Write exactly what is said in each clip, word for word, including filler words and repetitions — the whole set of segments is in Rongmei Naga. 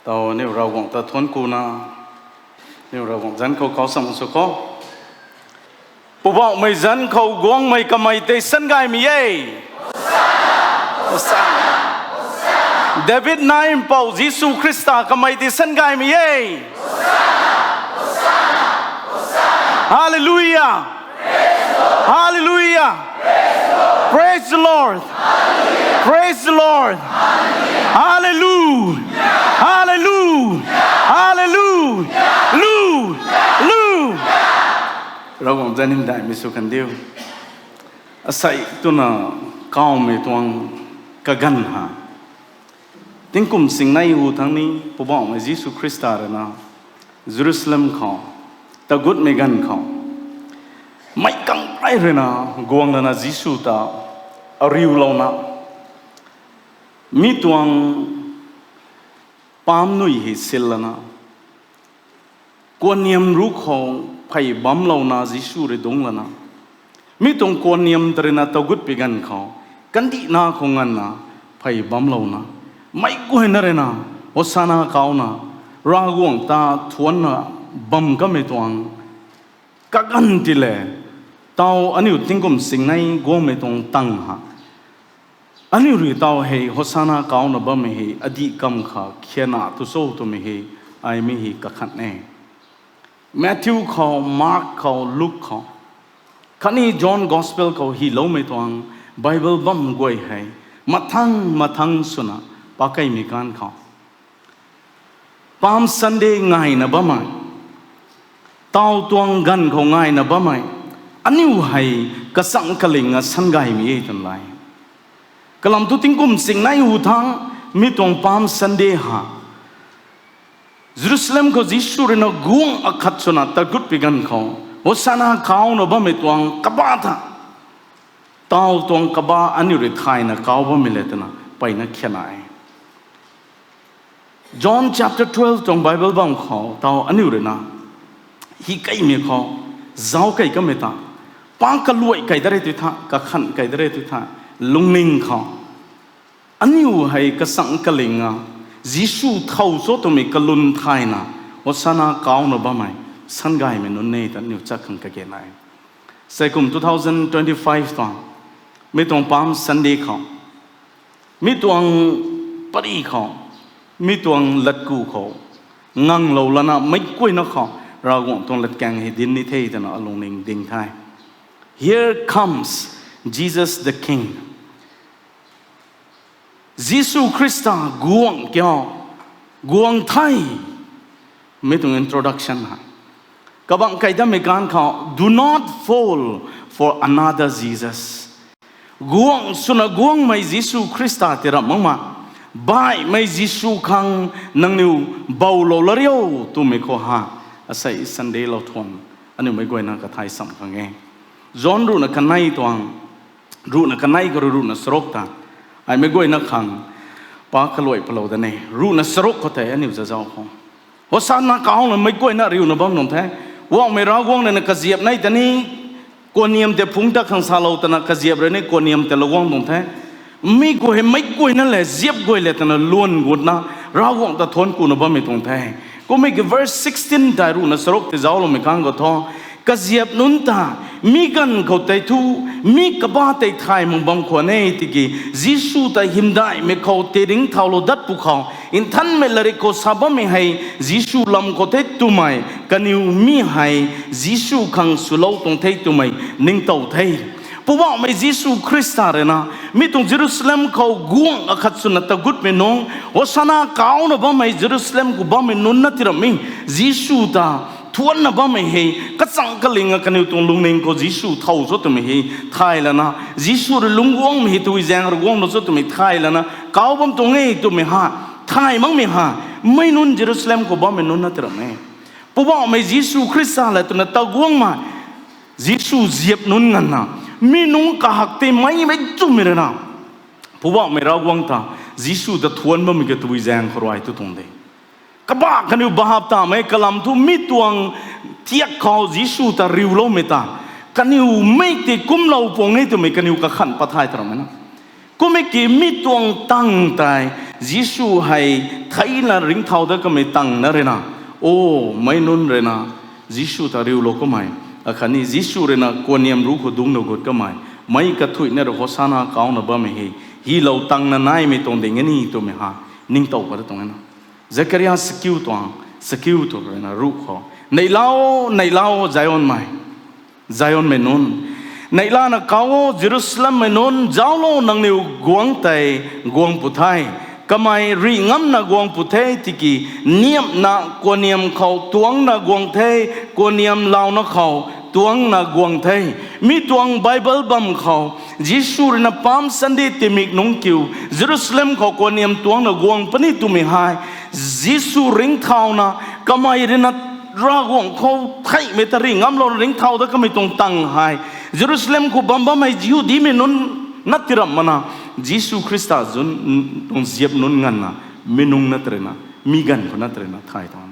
Tau aniu Ravguangc ta thuanc kuna, aniu Ravguangc zanc khou kau sam sw kho. Poubauhmei zanc khou guangmei kamei tei sangaymei e. David nac mpouh Jisu Khrista kamei tei sangaymei e. Hallelujah. Hallelujah. Praise the Lord. Praise the Lord. Hallelujah. Hallelujah. Hallelujah. Lu. Lu. Ravguangc zanc hymdaihmei sw kan diu. Asei twna kawmei tuang kaganv ha. Tingkum singnei hu thangc ni Poubauhmei Jisu Khrista rui na Jerusalem khou, tagutmei ganv khou, meic kangpei rui na guang lana Jisu ta ariulouna, mi tuang palm nui hei sil lana, kuanniam ruc khou phey bamlouna Jisu rui dungc lana, mi tuang kuanniam ta rui na tagutpui ganv khou, kandihna khou nganvna phey bamlouna, meic guayna rui na Hosana kauna, Ravguangc ta thuancna bam kamei tuang kaganv ti le, tau aniu tingkum singnei guangmei tuang tang ha, aniu rui tau hei Hosana kauna bammei hei adih kam kha khiana tu cho twmei hei, ai mi hei kakhan e. Matthew khou, Mark khou, Luke khou, khatni John Gospel khou hyloumei tuang Bible bam guay hei mathang mathang swna pakeimei kan khou, Palm Sunday ngayna bammei, tau tuang ganv khou ngayna bammei, aniu hei kachang kaling a sangaymei e twna lai. Kalam thu tingkum singnei hu thangc, mi tuang Palm Sunday ha, Jerusalem khou Jisu rui na guangc akhat swna tagutpui ganv khou, Hosana kauna bammei tuang kaba tha, tau tuang kaba aniu rui thayna kau bammei le twna mpeyna khiana e. John chapter twelve tuang Bible bam khou tau aniu rui na, hi keimei khou, zauc kei kamei ta, pa kaluai kei da re tw tha, kakhan kei da re tw tha, lungning khou, aniu hei kachang kaling a, Jisu thow cho twmei kalun thayna, Hosana kauna bammei, sangaymei nunc e ta aniu chak khang kage nai. Sei kum two thousand twenty-five tuang, mi tuang Palm Sunday khou, mi tuang pary khou, mi tuang latku khou, nganglou lana meic guayna khou, Ravguangc tuang latkaeng hei dinc ni the twna alungning ding the. Here comes Jesus the King. Jisu Khrista guangc kiu, guang the. Mi tuang introduction ha. Kabang kei dammei kan khou, do not fall for another Jesus. Guangc swna guangmei Jisu Khrista ti ramh makmei, baihmei Jisu khang nangniw bowlou la rio twmei khou ha, asei Sunday lou thuan, aniu meic guayna kathay sam khang e. John ruhna kanei tuang, ruhna kanei khou rui ruhna charuk ta, ai meic guayna khang pa kaluai palou da ne, ruhna charuk khou tei aniu zazauc khou, Hosana kauna meic guayna riuna bam tuang the. Guangmei Ravguangc rui na kaziap nei ta ni, kuanniam tei phungc ta khang salou twna kaziap rui ni kuanniam tei lou guang tuang the. Mi guay hei meic guayna le ziap guay le twna luan gutna, Ravguangc ta thuanc kuna bammei tuang the. Kummei ki verse sixteen tei ruhna charuk tei zaucloumei khang khou thu, kaziap nunc ta, mi ganv khou tei thu, mi kaba tei thay mak bam khwan e tiki, Jisu ta hymdaihmei khou tiringc thaulou dat pwkhou, Nthanmei latrik khou sa bammei hei, Jisu lam khou the twmei, kaniw mi hei, Jisu khang swlou tuang the twmei, ningtow the. Poubauhmei Jisu Khrista rui na, mi tuang Jerusalem khou guangc akhat swna tagutmei nunc, Hosana kauna bammei Jerusalem khou bammei nunc na ti ramhmei, Jisu ta, thuancna bammei hei, kachang kaling a kaniw tuang lungning khou Jisu thow cho twmei hei, thay lana, Jisu rui lungc guangmei hei tui zaeng rui guang cho twmei thay lana, kau bam tuang e twmei ha, thay makmei ha, mei nunc Jerusalem khou bammei nunc na ti ramh e. Poubauhmei Jisu Khrista le twna taguangmei, Jisu ziap nunc nganvna, mi nunc kahak tei mei mei twmei rui na, Poubauhmei Ravguangc ta, Jisu ta thuanc bammei ka tui zaeng khou rui tu tuang de. Kabah kaniw bahap tamei kalam thu mi tuang thiak khou Jisu ta riuloumei ta, kaniw mei tei kumlou puang e twmei kaniw kakhan pathay ta ramhmei na. Kummei ki mi tuang tang tei, Jisu hei theina ringcthau dat kamei tangv na rui na, o, meic nunc rui na Jisu ta riulou kamei, akhatni Jisu rui na kuanniam ruc khou dungcna gut kamei, meic kathuicna rui Hosana kauna bammei hei, hylou tangna naimei tuang ding e ni twmei ha, ningtow pat tuang e na. Zakaria sakiu tuang, sakiu tu rui na ruc khou, Neihlau, neihlau, Zionmei, Zionmei nunc, neihlana kau o, Jerusalemmei nunc, zauclo, nangniw guangc tei guang pw the. Kamei rih ngamna guang pw the, tiki niamhna kuanniam khou tuangcna guang the, kuanniam launa khou tuangcna guang the. Mi tuang Bible bam khou, Jisu rui na Palm Sunday tingmik nungc kiu, Jerusalem khou kuanniam tuangcna guang puni twmei hei, Jisu ringcthauna, kamei rui na Ravguangc khou theihmei ta rih ngamlouna ringcthau dat kamei tuang tangv hei, Jerusalem khou bam bammei Jihudimei nunc na tiram mana, Jisu Khrista zun tuang ziap nunc nganvna, mi nungc na tei rui na, mi ganv khou na tei rui na thay tuang.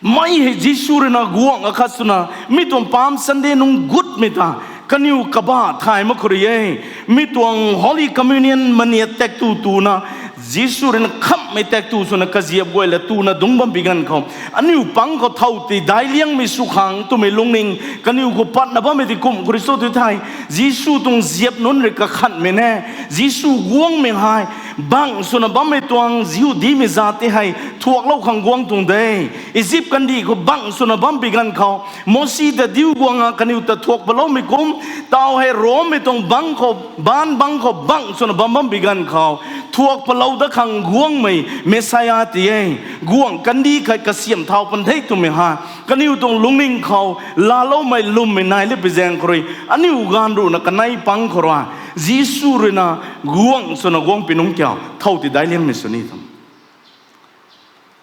Mei hei Jisu rui na guangc akhat swna, mi tuang Palm Sunday nungc gutmei ta, kaniw kabah thay mak khou rui e. Mi tuang Holy Communion maniat tak tu tuna, Jisu rui na khamhmei tak tu swna kaziap guay la tuna dungc bam pi ganv khou, aniu pang khou thow ti daic liangmei sw khang twmei lungning kaniw khou patna bammei ti kum khou rui cho tu thei, Jisu tuang ziap nunc rui kakhanhmei ne, Jisu guangmei hei, bangc swna bammei tuang Jihudimei zat ti hei thuaklou khang guang tuang de. Egypt kandih khou bangc swna bam pi ganv khou, Mosi ta diu guang a kaniw ta thuak paloumei kum, taw hei Rommei tuang bangc khou, baanc bangc khou bangc swna bam bam pi ganv khou, thuak palou dat khang guangmei Messiah ti e. Guangc kandih khat kasiamh thau pan the twmei hei, kaniw tuang lungning khou laaloumei lwmmei nai le pi zaeng khou rui, aniu gaanv ruhna kanei pang khou rui, Jisu rui na guangc swna guang pi nungc kiu, thow ti daic liangmei sw ni tuang.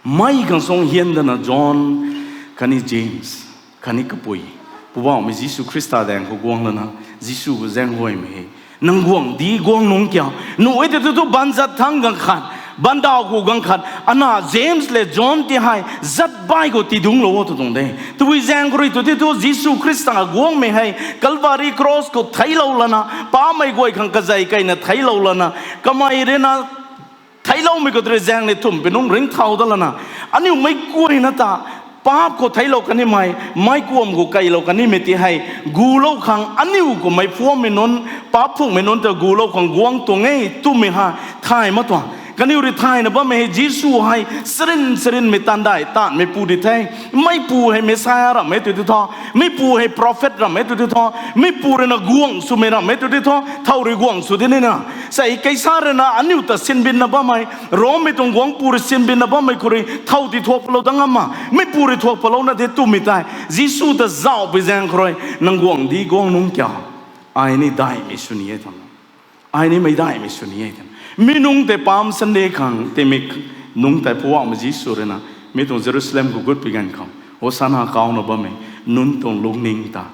Mei khang suang hian dana John, khatni James, khatni kapui, Poubauhmei Jisu Khrista daeng khou guang lana, Jisu khou zaenghuaymei hei, nang guangcdic guang nungc kiu, nuh e tei tu thu baanzat thangc ganv khat, baandaw khou ganv khat, ana James le John ti hei zat baih khou tidungclou o tw tuang de. Tabui zaeng khou rui tu tei thu Jisu Khrista guangmei hei Calvary cross khou theiclou lana, paapcmei guay khang kazei keyna theiclou lana, kamei rui na theicloumei khou tei rui zaeng ni thumh pi nungc ringcthau dat lana, aniu meic guayna ta paap khou theiclou kanimei, meic kuam khou keylou kanimei ti hei gulou khang, aniu khou meic phuammei nunc, paap phungmei nunc ta gulou khang guang tuang e twmei hei thay mak tuang. Kaniw rui thayna bammei hei Jisu hei sarin sarinmei taanv dai taanmeipu di the, meipu hei Messiah ramh e tw di tho, meipu hei prophet ramh e tw di tho, meipu rui na guangc swmei ramh e tw di tho, thow rui guangc sw di nina. Sei Kaisar rui na aniu ta sinbinna bammei, Rommei tuang guangcpu rui sinbinna bammei khou rui thow ti thuak palou dat ngam ma, meipu rui thuak palouna de twmei tei Jisu ta zauh pi zaeng khou rui, nang guangcdic guang nungc kiu, ai ni daihmei sw ni e tuang. Ai ni meic daihmei sw ni e tuang. Mi nungc tei Palm Sunday khang tingmik nungc tei Poubauhmei Jisu rui na, mi tuang Jerusalem khou gut pi ganv khou, Hosana kauna bammei nunc tuang lungning ta,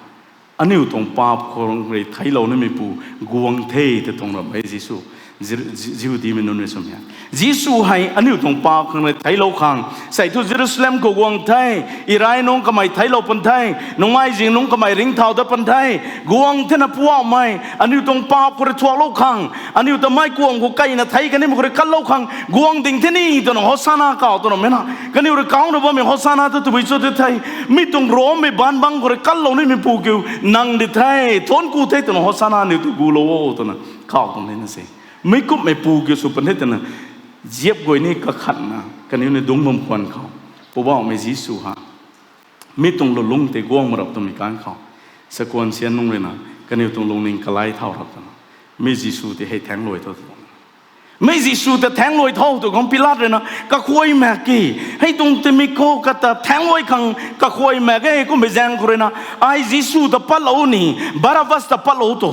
aniu tuang paap khou rui theiclou nimeipu guang the tei tuang ramh e Jisu. Ji-, Ji-, Jihudimei nunc rui swmei e. Jisu hei aniu tuang paap khang rui theiclou khang, sei thu Jerusalem khou guang the, Irai nungc kamei theiclou pan the, nungmei zing nungc kamei ringcthau dat pan the, guang thena Poubauhmei, aniu tuang paap khou rui thuaklou khang, aniu ta meic kuam khou keyna thei kanimei khou rui kanlou khang guang ding the ni twna Hosana kau twna mei na. Kaniw rui kauna bammei Hosana tu tabui cho tei thei, mi tuang Rommei baanc bangc khou rui kanlou nimeipu kiu nang di the, thuanc ku the twna Hosana aniu tu gulou o twna kau tuang nina se. Mi kumhmeipu kiu sw pan the twna ziap guay ni kakhatna kaniw ni dungc bam khwan khou, Poubauhmei Jisu ha, mi tuang lulungc tei guang marap twmei kan khou, sakuan sian nungc rui na, kaniw tuang lungning kalai thau rap twna, mi Jisu tei hei thaengluai tho tw tuang. Mi Jisu ta thaengluai tho tw khang Pilat rui na kakhuay mak ki, hei tuang tingmik khou kata thaengluai khang kakhuay mak e, kummei zaeng khou rui na, ai Jisu ta patlou ni, Barabbas ta patlou tu.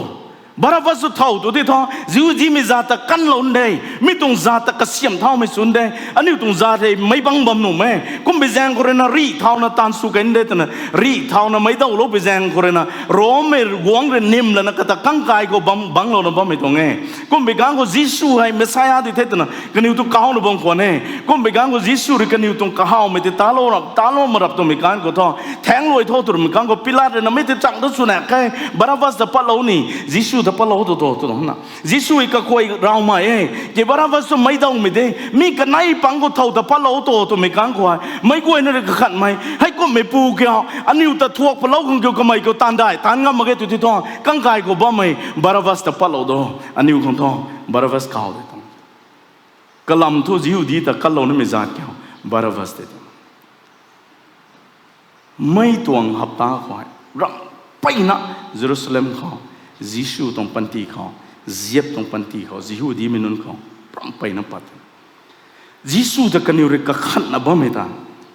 Barabbas tu thow tu di tho, Jihudimei zat ta kanlou de, mi tuang zat ta kasiamh thaumei sw de, aniu tuang zat hei meic bangc bam nuh e, kummei zaeng khou rui na rih thauna taanv sw kan de twna, rih thauna meic dawlou pi zaeng khou rui na, Rommei guangc rui nim lana kata kangkai khou bam, bangclouna bammei tuang e. Kummei kan khou Jisu hei Messiah di the twna kaniw tu kauna bam khwan e. Kummei kan khou Jisu rui kaniw tuang kahawmei tei talou rap, talou marap twmei kan khou tho, thaengluai tho twmei kan khou Pilat rui na mi tei chang tu swna khe, Barabbas ta patlou ni, Jisu ta patlou tu tu tu na. Jisu i kakuay rawmei e, ke Barabas tu meic dawmei de. Mi kanei pang khou thow ta patlou tu twmei kang khou hei, meic guayna rui kakhanhmei, heikumhmei pu kiu, aniu ta thuak patlou khang kiu kamei kiu taanv dai taanv ngam mak ge tu ti thu, kangkai khou bammei Barabas ta patlou do. Aniu khang thu, Barabas kaw de tu. Kalam thu Jihudi ta kanlou nimei zaat kiu, Barabas de tu. Mei tuang hapta khou hei, ram peyna Jerusalem khou, Jisu tuang panty khou, ziap tuang panty khou, Jihudimei nunc khou, ram peyna pat. Jisu ta kaniw rui kakhanhna bammei ta,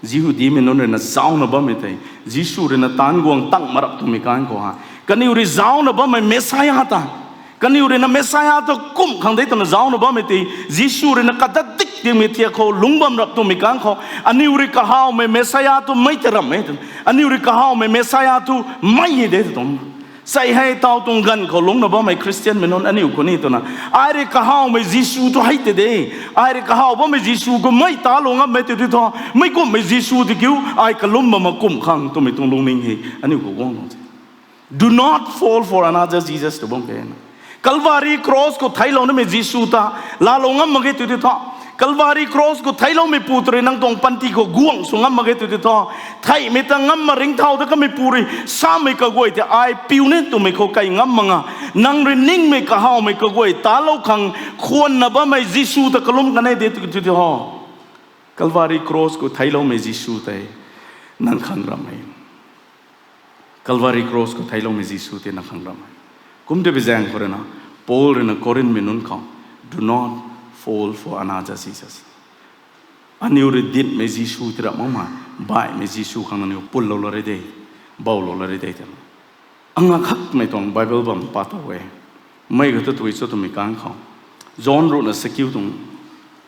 Jihudimei nunc rui na zaucna bammei tei, Jisu rui na taanv guang tang marap twmei kan khou ha, kaniw rui zaucna bammei Messiah ta, kaniw rui na Messiah ta kumh khang de twna zaucna bammei tei, Jisu rui na kadadik dingmei thiak khou lungc bam rap twmei kan khou, aniw rui kahawmei Messiah tu mei ta ram e twna, aniw rui kahawmei Messiah tu mei hei de tw tuang. Sei hei taw tuang ganv khou lungcna bammei Khristianmei nunc aniu khou ni twna, ai rui kahawmei Jisu tu hei tei de, ai rui kahaw bammei Jisu khou mei talou ngammei tei ti thu, meic kumhmei Jisu tei kiu, ai kalum bam mak kumh khang twmei tuang lungning hei aniu khou guang tuang se. Do not fall for another Jesus tw bam ke na. Calvary cross khou theiclou nimei Jisu ta laalou ngam mak ge tw ti thu, Calvary cross khou theicloumeipu tu rui nang tuang panty khou guang sw ngam mak ge tw ti thu, theihmei ta ngam mak ringcthau ta kameipu rui samei kaguay tei ai piu ni twmei khou kai ngam mak nga, nang rui ningmei kahawmei kaguay talou khang khwanna bammei Jisu ta kalum kan e de tw ti thu, Calvary cross khou theicloumei Jisu tei nang khang ram e. Calvary cross khou theicloumei Jisu tei nang khang ram e. Kum tei bi zaeng khou rui na, Paul rui na Corinthmei nunc khou, do not fall for another Jesus. Aniu rui ditmei Jisu tei ram makmei, baihmei Jisu khang aniu pullou la ri de, bawlou la ri de twna. Anga khakmei tuang Bible bam pa tow e. Mei khou tu tui cho twmei kan khou, John ruhna sakiu tuang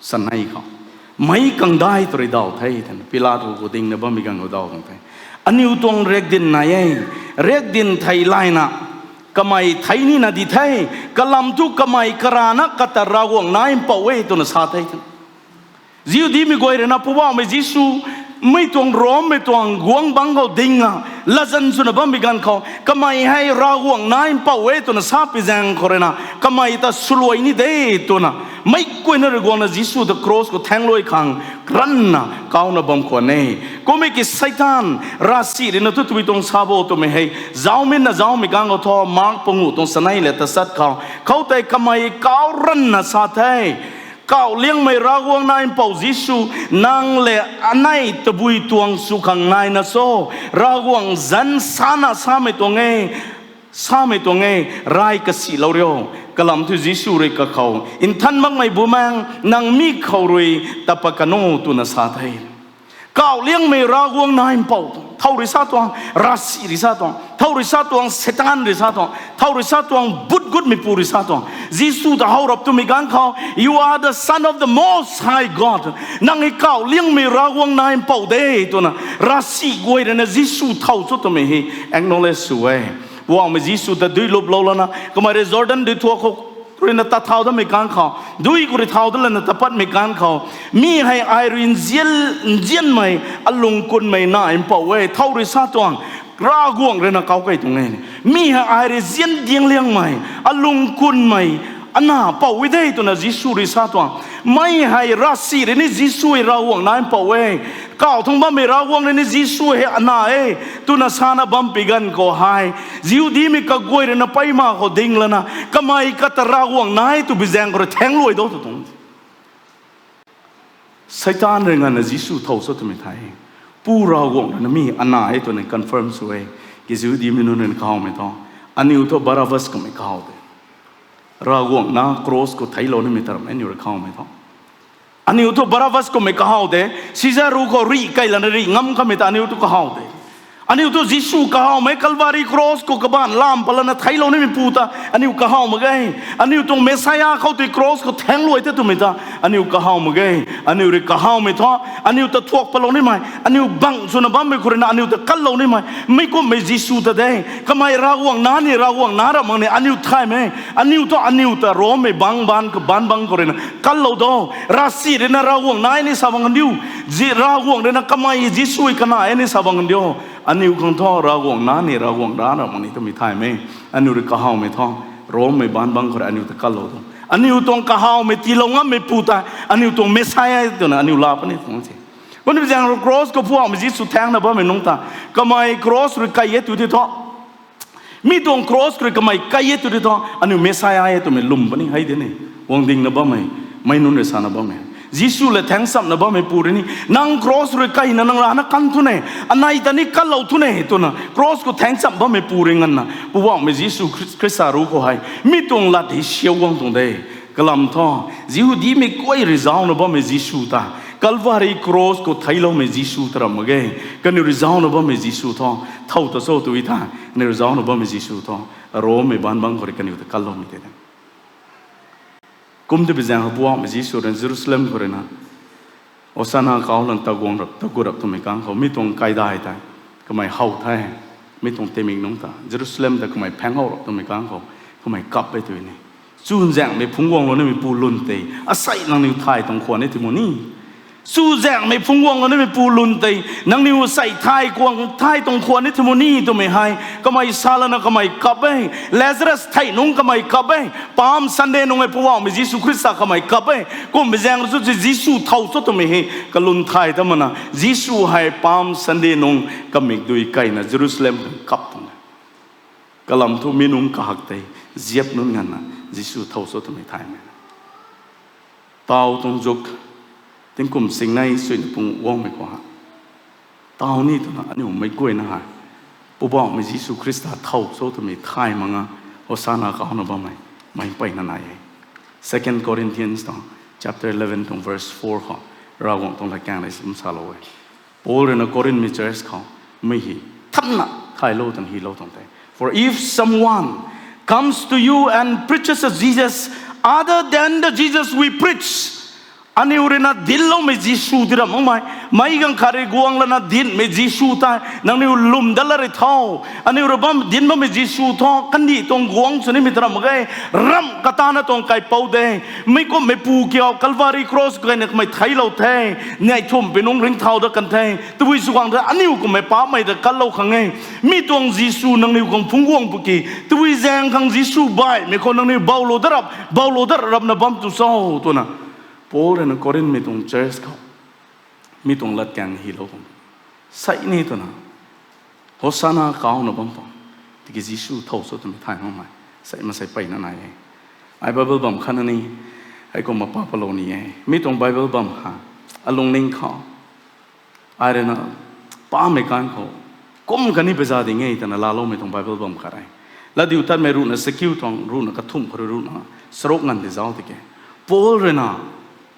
sanei khou, meic kangdai tu rui daw the twna Pilat khou dingna bammei ganv khou daw tuang the. Aniu tuang riakdanv nai e, riakdanv thei layna, kamei thei nina di the, kalam thu kamei karana kata Ravguangc Nac Mpouh e twna sa the twna. Jihudimei guay rui na Poubauhmei Jisu, mei tuang Rommei tuang guangc bangc khou ding a, latzan swna bammei ganv khou, kamei hei Ravguangc Nac Mpouh e twna sa pi zaeng khou rui na, kamei ta swluai ni de twna, meic guayna rui guangna Jisu ta cross khou thaengluai khang, ranna kauna bam khwan e. Kummei ki Seitaan, ravsic rui na tu tui tuang sa bo twmei hei, zauminna zaumei ganv khou thu, Mark panguh tuang sanei le tachat khou, khoutei kamei kau ranna sa the. Kauh liangmei Ravguangc Nac Mpouh Jisu, nang le anei tabui tuang sw khang naina cho, Ravguangc zanc sana samei tuang e, samei tuang e, rai kasihlou rio. Kalam thu Jisu rui kakhou, Nthan makmei Bumaengh, nang mi khou rui ta pat kan o twna sa the. Kauh liangmei Ravguangc Nac Mpouh, thow rui sa tuang, ravsic rui sa tuang, thow rui sa tuang, Seitaan rui sa tuang, thow rui sa tuang, but gutmeipu rui sa tuang, Jisu ta how rap twmei ganv khou, You are the Son of the Most High God. Nang hei kauh liangmei Ravguangc Nac Mpouh de twna, ravsic guay rui na Jisu thow cho twmei hei acknowledge sw e. Poubauhmei Jisu ta dui luplou lana, kamei rui Jordan dui thuak khou rui na tat thau datmei ganv khou, dui khou rui thau dat lana tat patmei ganv khou, mi hei ai rui nzian, nzianmei, alung kunmei Nac Mpouh e, thow rui sa tuang, Ravguangc rui na kau key tuang e. Mi hei ai rui nzian diang liangmei, alung kunmei, Anac Mpouh e de twna Jisu rui sa tuang. Mei hei ravsic rui ni Jisu hei Ravguangc Nac Mpouh e, kauh thangc bammei Ravguangc rui ni Jisu hei Anac e twna sana bam pi ganv khou hei, Jihudimei kaguay rui na peima khou ding lana, kamei kata Ravguangc Nac e tw bi zaeng khou rui thaengluai dou tw tuang. Seitaan rui nganvna Jisu thow cho twmei thei, Pu Ravguangc rui na mi Anac e twna confirm sw e. Ki Jihudimei nunc rui na kahawmei thu, aniu thu Barabas kummei kahaw de. Ravguangc na cross khou theiclou nimei ta ram e aniu rui kahawmei thu. Aniu thu Barabas kummei kahaw de, Caesar ruc khou rih key lana rih ngam kamei ta aniu thu kahaw de. Aniu thu Jisu kahawmei Calvary cross khou kabaanc lam pat lana theiclou nimeipu ta aniu kahaw mak ge. Aniu tuang Messiah khou tei cross khou thaengluai the twmei ta aniu kahaw mak ge. Aniu rui kahawmei thu, aniu ta thuak patlou nimei, aniu bangc swna bammei khou rui na aniu ta kanlou nimei, mi kumhmei Jisu ta de. Kamei Ravguangc na ni Ravguangc na ram mak ni aniu thaymei, aniu thu aniu ta Rommei bangc bangc khou, bangc bangc khou rui na kanlou do. Ravsic rui na Ravguangc Nac e ni sa bang kan diu, Ravguangc rui na kamei Jisu hei Kanac e ni sa bang kan diu. Aniu khang thu Ravguangc na ni Ravguangc na ram mak ni twmei thaymei, aniu rui kahawmei thu, Rommei baanc bangc khou rui aniu ta kanlou tuang, aniu tuang kahawmei tiilou ngammeipu ta, aniu tuang Messiah twna aniu laa puni tuang se. Kumna zaeng rui cross khou Poubauhmei Jisu thaengna bammei nungc ta, kamei cross rui kai e tu ti thu, mi tuang cross khou rui kamei kai e tu ti thu, aniu Messiah e twmei lwm puni hei de ni. Guang dingna bammei, meic nunc rui sana bammei, Jisu le thaengchamna bammeipu rui ni, nang cross rui kaina nang rana kan thu ne, anei ta ni kanlou thu ne twna cross khou thaengcham bammeipu rui nganvna Poubauhmei Jisu Khri- Khrista ruc khou hei mi tuang lat hei siau guang tuang de. Kalam thu, Jihudimei guay rui zauna bammei Jisu ta, Calvary cross khou theicloumei Jisu ta ram mak ge. Kaniw rui zauna bammei Jisu thu, thow ta cho tw e thei, kaniw rui zauna bammei Jisu thu, Rommei baanc bangc khou rui kaniw ta kanloumei tei de. Kum tei bi zaeng khou Poubauhmei Jisu rui Jerusalem khou rui na, Hosanna kau lan taguang rap, tagu rap twmei kang khou, mi tuang kaidai tei kamei how the, mi tuang timik nungc ta, Jerusalem ta kamei phaeng how rap twmei kang khou, kamei kap e tw ni. Chuzaenghmei phungc guanglou nimeipu lwn tei, asei nangniw thay tuang khwan e ti mu ni. Chuzaenghmei phungc guanglou nimeipu lwn tei, nangniw asei thay kuang, thay tuang khwan e ti mu ni twmei hei kamei sa lana kamei kap e. Lazarus thei nungc kamei kap e. Palm Sunday nungc e Poubauhmei Jisu Khrista kamei kap e. Kummei zaeng rui chu Jisu thow cho twmei hei kalwn thay ta mana. Jisu hei Palm Sunday nungc kamikdui kaina Jerusalem khang kap tuang e. Kalam thu mi nungc kahak tei ziap nunc nganvna Jisu thow cho twmei thaymei. Taw tuang zuk, tingkum singnei suina pung guangmei khou ha, taw ni twna aniu meic guayna hei Poubauhmei Jisu Khrista thow cho twmei thay mak nga, Hosanna kauna bammei, mei mpeyna nai e. Second Corinthians tuang chapter eleven tuang verse four khou, Ravguangc tuang latkaeng rui kum salou e. Paul rui na Corinthmei church khou, mi hei thanna thaylou twna hylou tuang the. For if someone comes to you and preaches a Jesus other than the Jesus we preach, aniu rui na dincloumei Jisu ti ram makmei, meic ganv khat rui guang lana dincmei Jisu tei nangniu lwm dat la rui tho, aniu rui bam dinc bammei Jisu thu kandih tuang guangc sw nimei ta ram mak ge, ramh katana tuang kaipouc de, mi kumhmeipu kiu Calvary cross khou kaina kamei theiclou the, nei thumh pui nungc ringcthau dat kan the, tabui sw khang the aniu kummei paapcmei ta kanlou khang e. Mi tuang Jisu nangniw khang phungc guang pwki, tabui zaeng khang Jisu baihmei khou nangniw boulou dat rap, boulou dat rapna bam tu cho twna Paul rui na Corinthmei tuang church khou mi tuang latkaeng hylou tuang. Sei ni twna Hosanna kauna bam tuang. Tiki Jisu thow cho twmei thay makmei, sei masei mpeyna nai e. Ai Bible bam khatna ni, hei kumna pa palou ni e. Mi tuang Bible bam ha, alungning khou, ai rui na pamei kan khou, kum kani peza ding e twna laaloumei tuang Bible bam khat e. Latdiutatmei ruhna sakiu tuang ruhna kathumh khou rui ruhna charuk nganv di zauc tiki, Paul rui na,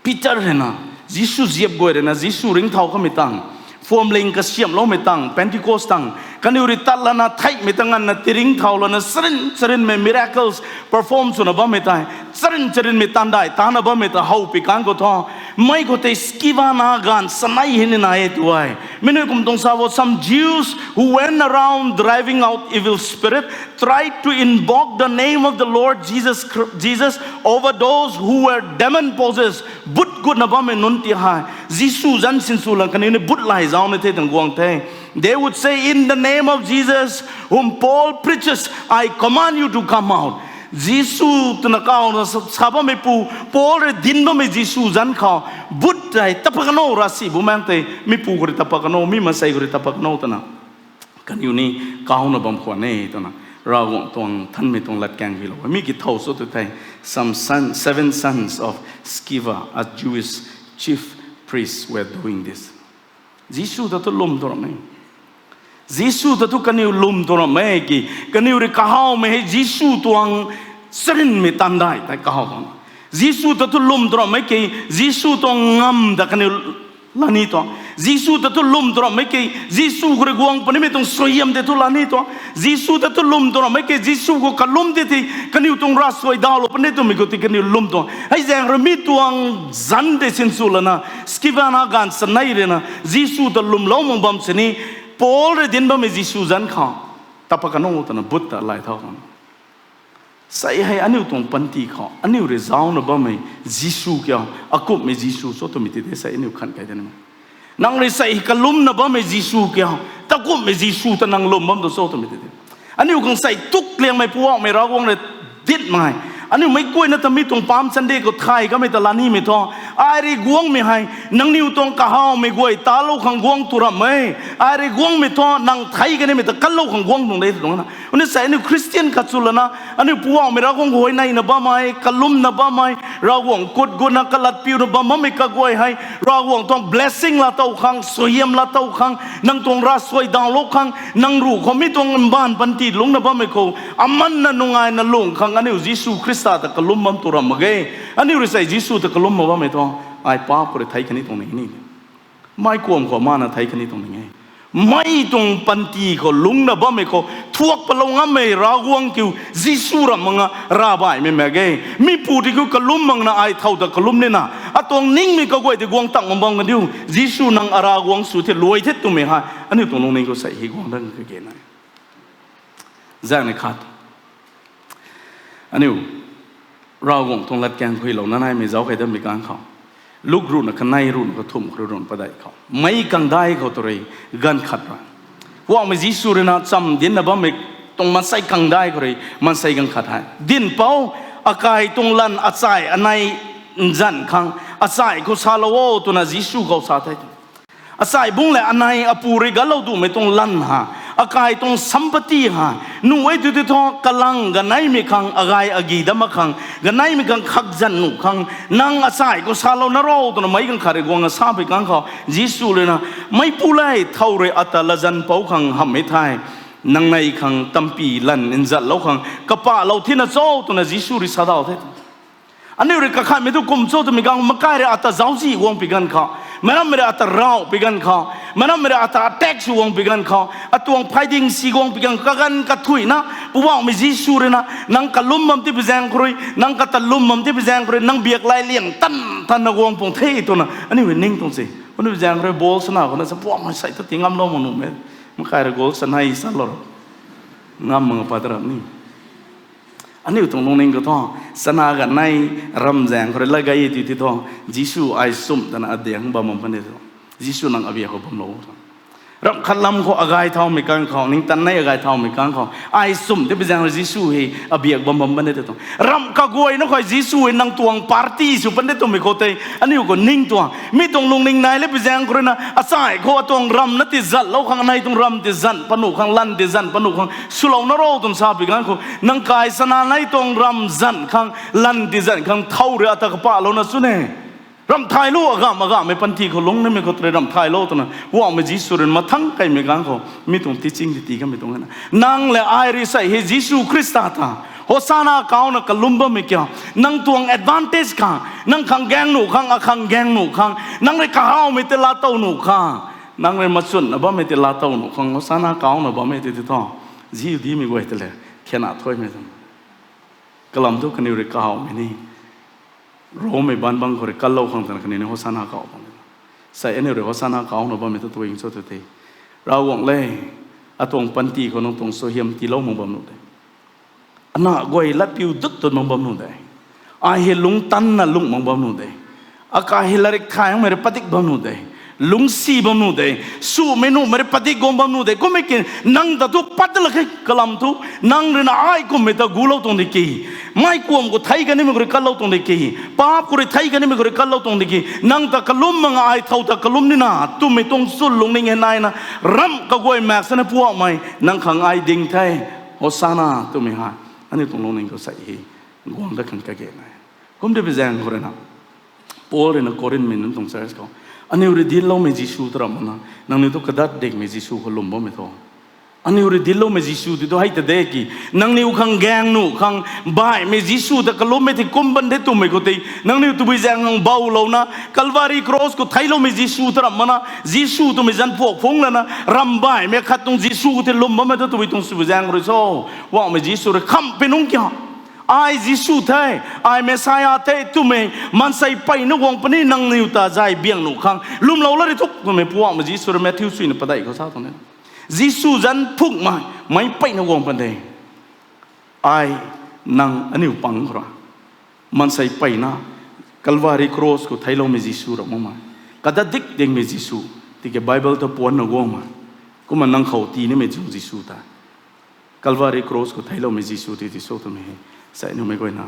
Peter rui na, Jisu ziap guay rui na, Jisu ringcthau kamei tang, phuamling kasiamhloumei tang, Pentecost tang, kaniw rui tat lana theihmei ta nganvna tiringcthau lana charyn charynmei miracles perform swna bammei tei, charyn charynmei taanv dai tana bammei ta how pui kan khou thu, mei khou tei Skevana gaanv sanei hei ni nai e tu e. Mi nunc kum tuang sa bo, some Jews who went around driving out evil spirit tried to invoke the name of the Lord Jesus, Chri- Jesus over those who were demon possessed. Bhut gutna bammei nunc ti hei Jisu zanc sinsw lan kaniw ni bhut lay zauc ni the tuang guang the. They would say, in the name of Jesus whom Paul preaches, I command you to come out. Jisu twna kawna sa- sa bammeipu, Paul rui dinc bammei Jisu zanc khou, bhut tei tapat kano, ravsic bumaengc tei mipu khou rui tapat kano, mi maansei khou rui tapat kano twna kaniw ni kauna bam khwan e twna Ravguangc tuang thanmei tuang latkaeng hylou e. Mi ki thow cho tu thei, some son, seven sons of Sceva, a Jewish chief priest, were doing this. Jisu ta thu lwm tuang ramh e. Jisu ta thu kaniw lwm tuang ramh e ki, kaniw rui kahawmei hei Jisu tuang charynmei taanv dai tei kahaw tuang. Jisu ta thu lwm tuang ramh e ki, Jisu tuang ngamv ta kaniw lani tuang. Jisu ta thu lwm tuang ramh e ki, Jisu khou rui guang punimei tuang suaihiam tei thu lani tuang. Jisu ta thu lwm tuang ramh e ki, Jisu khou kalum tei thei kaniw tuang ravsuai dawlou puni twmei khou tei kaniw lwm tuang. Hei zaeng rui mi tuang zanc tei sinsw lana, Skevana gaanv sanei rui na Jisu ta lwmlou mak bam sini, Paul rui dinc bammei Jisu zanc khou, tapat kano twna bhut ta lay thau khang. Sei hei aniu tuang panty khou aniu rui zauna bammei Jisu kiu, akumhmei Jisu cho twmei tei tei sei aniu khan kai de na. Nang rui sei kalumna bammei Jisu kiu, takumhmei Jisu ta nang lwm bam tu cho twmei tei tei, aniu khang sei tukliangmei Poubauhmei Ravguangc rui Ditmei. Aniu meic guayna ta mi tuang Palm Sunday khou thay kamei ta la nimei thu, ai rui guangmei hei nangniw tuang kahawmei guay talou khang guang tu ramh e. Ai rui guangmei thu nang thei kanimei ta kanlou khang guang tuang de tuang na. Aniu sa aniu Christian khat sw lana, aniu Poubauhmei Ravguangc khou huayneyna bammei, kalumna bammei, Ravguangc kut gutna kalat piuna bam bammei kaguay hei Ravguangc tuang blessing laa tow khang, suaihiam laa tow khang, nang tuang ravsuai dawlou khang, nang ruh khou mi tuang mbaanv panty lungcna bammei khou amanna nungaina lung khang aniu Jisu Khrista ta kalum bam tu ramh mak ge. Aniu rui sa Jisu ta kalum mak bammei thu, ai paap khou rui thei kani tuang ni ni, mei kuam khou mana thei kani tuang ni e. Mei tuang panty khou lungcna bammei khou thuak palou ngammei Ravguangc kiu Jisu ramh mak nga ravbaihmei mak ge. Mi pu ti kiu kalum makna ai thow ta kalum nina, atuang ningmei kaguay tei guang tang bam bam kandiu, Jisu nang Aravguangc sw the, luai the twmei hei aniu tuang lungning khou sei hei guang dat kage na. Zaeng ni khat, aniu Ravguangc tuang latkaeng khuilouna naimei zauc kei datmei ganv khou, Luk ruhna kanei ruhna kathumh khou rui ruhna padeih khou, meic kangdai khou tu rui ganv khat ra, Poubauhmei Jisu rui na chamv dincna bammei tuang maansei kangdai khou rui maansei ganv khat hei, Dinhpouc, akai tuang lanv achai anei nzan khang achai khou salou o, twna Jisu khou sa the. Achai bungc lev anei apu rui ganclou dumei tuang lanv ha, akai tuang sampatti ha, nuh e tu ti thu kalang ganeimei khang, agay agi dat mak khang, ganeimei khang khakzan nuh khang nang achai khou salou na ro, twna meic ganv khat rui guangna sapui ganv khou Jisu rui na, Meic pu le, thow rui ata latzan pou khang hamhmei thei, nang nei khang tampy lanv nzatlou khang kapahlou thina cho? twna Jisu rui sa daw the. Aniu rui kakhatmei thu kum cho twmei ganv, makai rui ata zauczih guang pui ganv khou, meic rammei rui ata raw pui ganv khou, meic rammei rui ata attack sw guang pui ganv khou, atuang phayding si guang pui ganv, kaganv kathuina, Poubauhmei Jisu rui na, nang kalum bam tipui zaeng khou rui, nang kata lum bam tipui zaeng khou rui, nang biak lay liang tan tanna guang pung the twna aniu rui ning tuang se. Aniu zaeng khou rui ball sana khou na sa, Poubauhmei sei thu ti ngamlou mak nuhmei, makai rui goal sanei salou ngam mak pat rap ni. Aniu tuang lungning khou thu, sana ganei ramzaeng khou rui lat gay ti ti thu, Jisu ai sumh tana adiang bam bam pan de thu, Jisu nang abiak khou bamlou thu, ramh khat lam khou agay thaumei ganv khou, ningtan nei agay thaumei ganv khou ai sumh tipui zaeng rui Jisu hei abiak bam bam pan de thu, ramh kaguayna khou Jisu hei nang tuang party sw pan de twmei khou tei aniu khou ning tuang. Mi tuang lungning nai le pui zaeng khou rui na, achai khou atuang ramh na tizatlou khang, anei tuang ramh tizan panuh khang, lanv tizan panuh khang swlou na ro twna sapui ganv khou, nang kai sana nei tuang ramh zan khang, lanv tizan khang thow rui ata kapahlouna chu ne. Ramh thaylou, agamh agamhmei panty khou lungc nimei khou tu rui ramh thaylou twna Poubauhmei Jisu rui mathang kaimei ganv khou mi tuang teaching ti tii kamei tuang na. Nang lev ai rui sei hei Jisu Khrista ta Hosana kauna kalum bammei kiu, nang tuang advantage khang, nang khang gaeng nuh khang, akhang gaeng nuh khang, nang rui kahawmei tei laatow nuh khang, nang rui machunna bammei tei laatow nuh khang Hosana kauna bammei tei ti thu, Jihudimei guay tei le khiana thuaimei tuang. Kalam thu kaniw rui kahawmei ni, Rommei baanc bangc khou rui kanlou khang twna kaniw ni Hosana kau khang. Sei aniu rui Hosana kauna bammei thu tuang cho tu the. Ravguangc le, atuang panty khou nang tuang suaihiam tiilou mak bam nuh de. Ana guay latpiu dut tun mak bam nuh de. Ai hei lungctanna lungc mak bam nuh de. Akai hei latrik thaymei rui padik bam nuh de. Lungcsi bam nuh de. Sumei nuhmei rui padik guang bam nuh de. Kummei ki nang ta thu pat lak khe kalam thu, nang rui na ai kummei ta gulou tuang di ki, mei kuam khou thei kanimei khou rui kanlou tuang di ki, paap khou rui thei kanimei khou rui kanlou tuang di ki, nang ta kalum mak nga ai thow ta kalum nina twmei tuang chwn lungning hei naina, ramh kaguay maek sana Poubauhmei nang khang ai ding the, Hosana twmei hei aniu tuang lungning khou sei hei guang dat khang kage na. Kum de pui zaeng khou rui na, Paul rui na Korinthmei nunc tuang church khou, aniu rui dincloumei Jisu ta ramh mak na, nangniw thu kadat dikmei Jisu khou lwm bammei thu, aniu rui dincloumei Jisu ti thu hei ta de ki, nangniw khang gaeng nuh khang baihmei Jisu ta kalummei tei kum bam de twmei khou tei nangniw tabui zaeng khang boulouna, Calvary cross khou theicloumei Jisu ta ramh mak na, Jisu twmei zanc phuak phungc lana ramh baihmei khat tuang Jisu khou tei lwm bammei thu tabui tuang sw zaeng rui cho? Poubauhmei Jisu rui khamhpui nungc kiu, ai Jisu the, ai Messiah the twmei maansei mpeyna guang puni, nangniw ta zay biang nuh khang lwmlou la ri thuk twmei Poubauhmei Jisu rui Matthew suina padeih khou sa tuang e. Jisu zanc phukmei, meic mpeyna guang pan de. Ai, nang, aniu pang khou ra, maansei mpeyna Calvary cross khou theicloumei Jisu ramh makmei, kadat dik dingmei Jisu, tiki Bible ta puanna guangmei, kumna nang khou tii nimei tuang Jisu ta, Calvary cross khou theicloumei Jisu ti ti cho twmei hei Sei numei guayna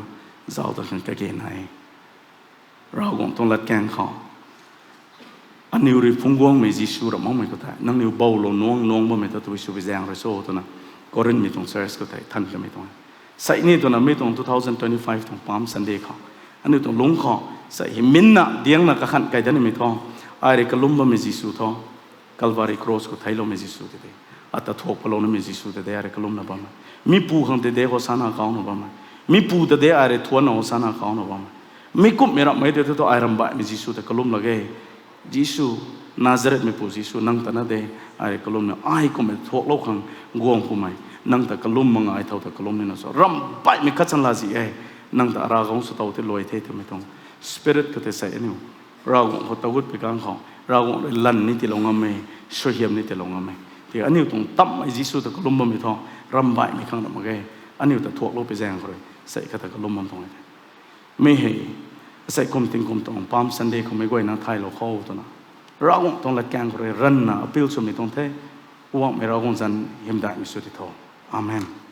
zauc ta khang kage nai. Ravguangc tuang latkaeng khou aniu rui phungc guangmei Jisu ramh makmei khou tei, nangniw boulou nuang nuang bammei ta tabui sw bi zaeng rui cho twna Corinthmei tuang church khou tei than kamei tuang. Sei ni twna mi tuang two thousand twenty-five tuang Palm Sunday khou aniu tuang lungc khou sei hei minna diangna kakhanh kai dat nimei thu, ai rui kalum bammei Jisu thu, Calvary Cross khou theicloumei Jisu tei de, ata thuak palou nimei Jisu tei de ai rui kalumna bammei. Mipu khang tei de Hosanna kauna bammei. Mipu ta de ai rui thuanna Hosanna kauna bammei. Mi kumhmei ramhmei tei thu ai ramh baihmei Jisu ta kalum lak e. Jisu, Nazarethmeipu Jisu, nang ta na de, ai rui kalumna, ai kumhmei thuaklou khang guang kumei, nang ta kalum mak nga ai thow ta kalum nina cho. Ramh baihmei khat chan lazi e, nang ta Ravguangc sw tow tei luai the twmei tuang spirit khou tei sei aniu Ravguangc khou tagut pi kang khou, Ravguangc rui lan ni tiilou ngam e, suaihiam ni tiilou ngam e. Tiki aniu tuang tammei Jisu ta kalum bammei thu, ramh baihmei khang ramh mak ge, aniu ta thuaklou pi zaeng khou rui sei khat ta kalum bam tuang e. Mi hei, asei kum tingkum tuang Palm Sunday khou meic guayna thaylou khou twna Ravguangc tuang latkaeng khou rui ranvna appeal swmei tuang the. Guangmei Ravguangc zanc hymdaihmei sw di tho. Amen.